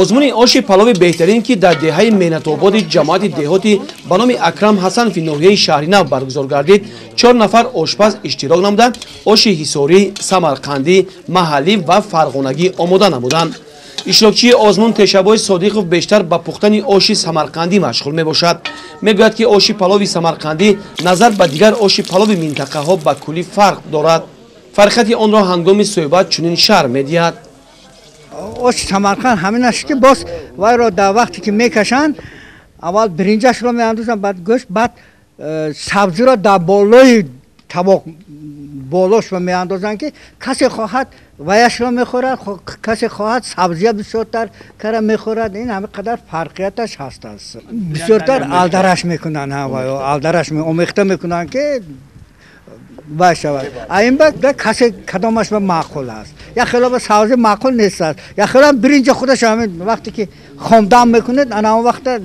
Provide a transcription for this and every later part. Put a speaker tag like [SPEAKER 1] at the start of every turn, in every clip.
[SPEAKER 1] Озмуни оши палови беҳтарин, ки дар деҳаи Меҳнатободи ҷамоати деҳоти ба номи Акрам Ҳасанови ноҳияи Шаҳринав баргузор гардид, 4 нафар ошпаз иштирок намуда, оши ҳисорӣ, самарқандӣ, маҳаллӣ ва фарғонагӣ омода намуданд. Иштирокчии озмун Тешабой Содиқов бештар ба пухтани оши самарқандӣ машғул мебошад. Мегӯяд, ки оши палови самарқандӣ назар ба дигар оши палови минтақаҳо ба куллӣ фарқ дорад. Фарқияти онро ҳангоми суҳбат чунин шарҳ медиҳад.
[SPEAKER 2] Оши Самарқанд ҳамин аст, ки боз вайро дар вақте ки мекашанд, аввал биринҷашро меандозанд, баъд гӯшт, баъд сабзиро дар болои табоқ болошро меандозанд, ки касе хоҳад ваяшро мехӯрад, касе хоҳад сабзия бисёртар кара мехӯрад. Ин ҳамин қадар фарқияташ ҳаст аст. Бисёртар алдараш мекунанд, алдараш омехта мекунанд, ки вай шавад. А ин ба касе кадомаш ба маъқул аст. Як хело ба сабзӣ маъқул нест аст, як хело биринҷа худаш ҳамин вақте ки хомдам мекунед, ана он вақта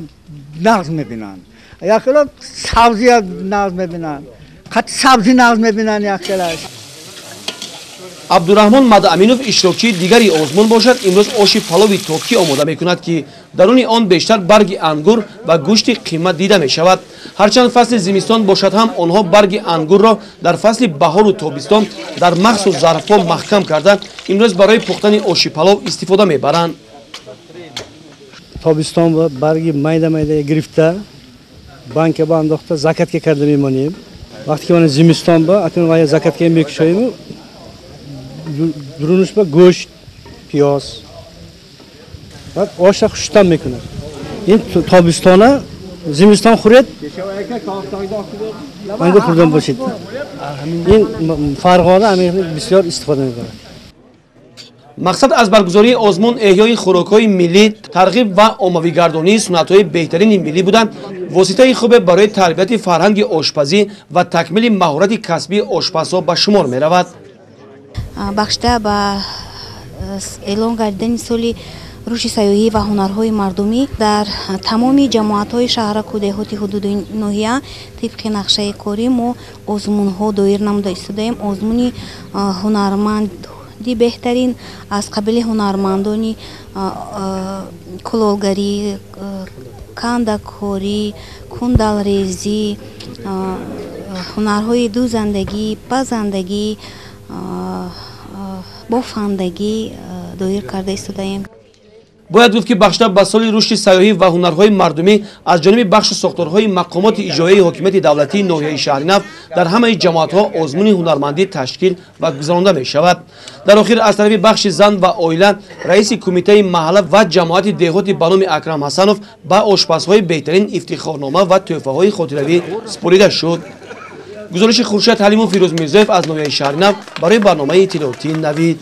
[SPEAKER 2] нағз мебинанд. Як хело сабзия нағз мебинанд, қати сабзӣ нағз мебинанд як хелаш.
[SPEAKER 1] Абдураҳмон Мадаминов иштирокчии дигари озмун бошад, имрӯз оши палови токӣ омода мекунад, ки даруни он бештар барги ангур ва гӯшти қимат дида мешавад. Ҳарчанд фасли зимистон бошад ҳам, онҳо барги ангурро дар фасли баҳору тобистон дар махсус зарфҳо маҳкам карда, имрӯз барои пухтани оши палов истифода мебаранд.
[SPEAKER 3] Тобистон барги майда майда гирифта, банка ба андохта, закатка карда мемонем. Вақте ки зимистон ба акнун вая закатка мекушоем, дурунаш ба гӯшт, пиёз, баъд оша хуштам мекунад. Ин тобистона зимистон хӯред, ангур хӯрдан бошед. Ин Фарғона ҳамин бисёр истифода мебарад.
[SPEAKER 1] Мақсад аз баргузории озмун эҳёи хӯрокҳои миллӣ, тарғиб ва оммавигардонии суннатҳои беҳтарини миллӣ буданд, воситаи хубе барои тарбияти фарҳанги ошпазӣ ва такмили маҳорати касбии ошпазҳо ба шумор меравад.
[SPEAKER 4] Бахшида ба эълон гардидани соли рушди сайёҳӣ ва ҳунарҳои мардумӣ дар тамоми ҷамоатҳои шаҳраку деҳоти ҳудуди ноҳия тибқи нақшаи корӣ мо озмунҳо доир намуда истодаем. Озмуни ҳунарманди беҳтарин аз қабили ҳунармандони кулолгарӣ, кандакорӣ, кундалрезӣ, ҳунарҳои дӯзандагӣ, пазандагӣ, бофандагӣ доир карда истодаем.
[SPEAKER 1] Бояд гуфт, ки бахшида ба соли рушди сайёҳӣ ва ҳунарҳои мардумӣ аз ҷониби бахшу сохторҳои мақомоти иҷроияи ҳокимияти давлатии ноҳияи Шаҳринав дар ҳамаи ҷамоатҳо озмуни ҳунармандӣ ташкил ва гузаронда мешавад. Дар охир аз тарафи бахши зан ва оила раиси кумитаи маҳалла ва ҷамоати деҳоти ба номи Акрам Ҳасанов ба ошпазҳои беҳтарин ифтихорнома ва тӯҳфаҳои хотиравӣ супорида шуд. Гузориши Хуршед Ҳалимов, Фирӯз Мирзоев аз ноҳияи Шаҳринав барои барномаи иттилоотии Навид.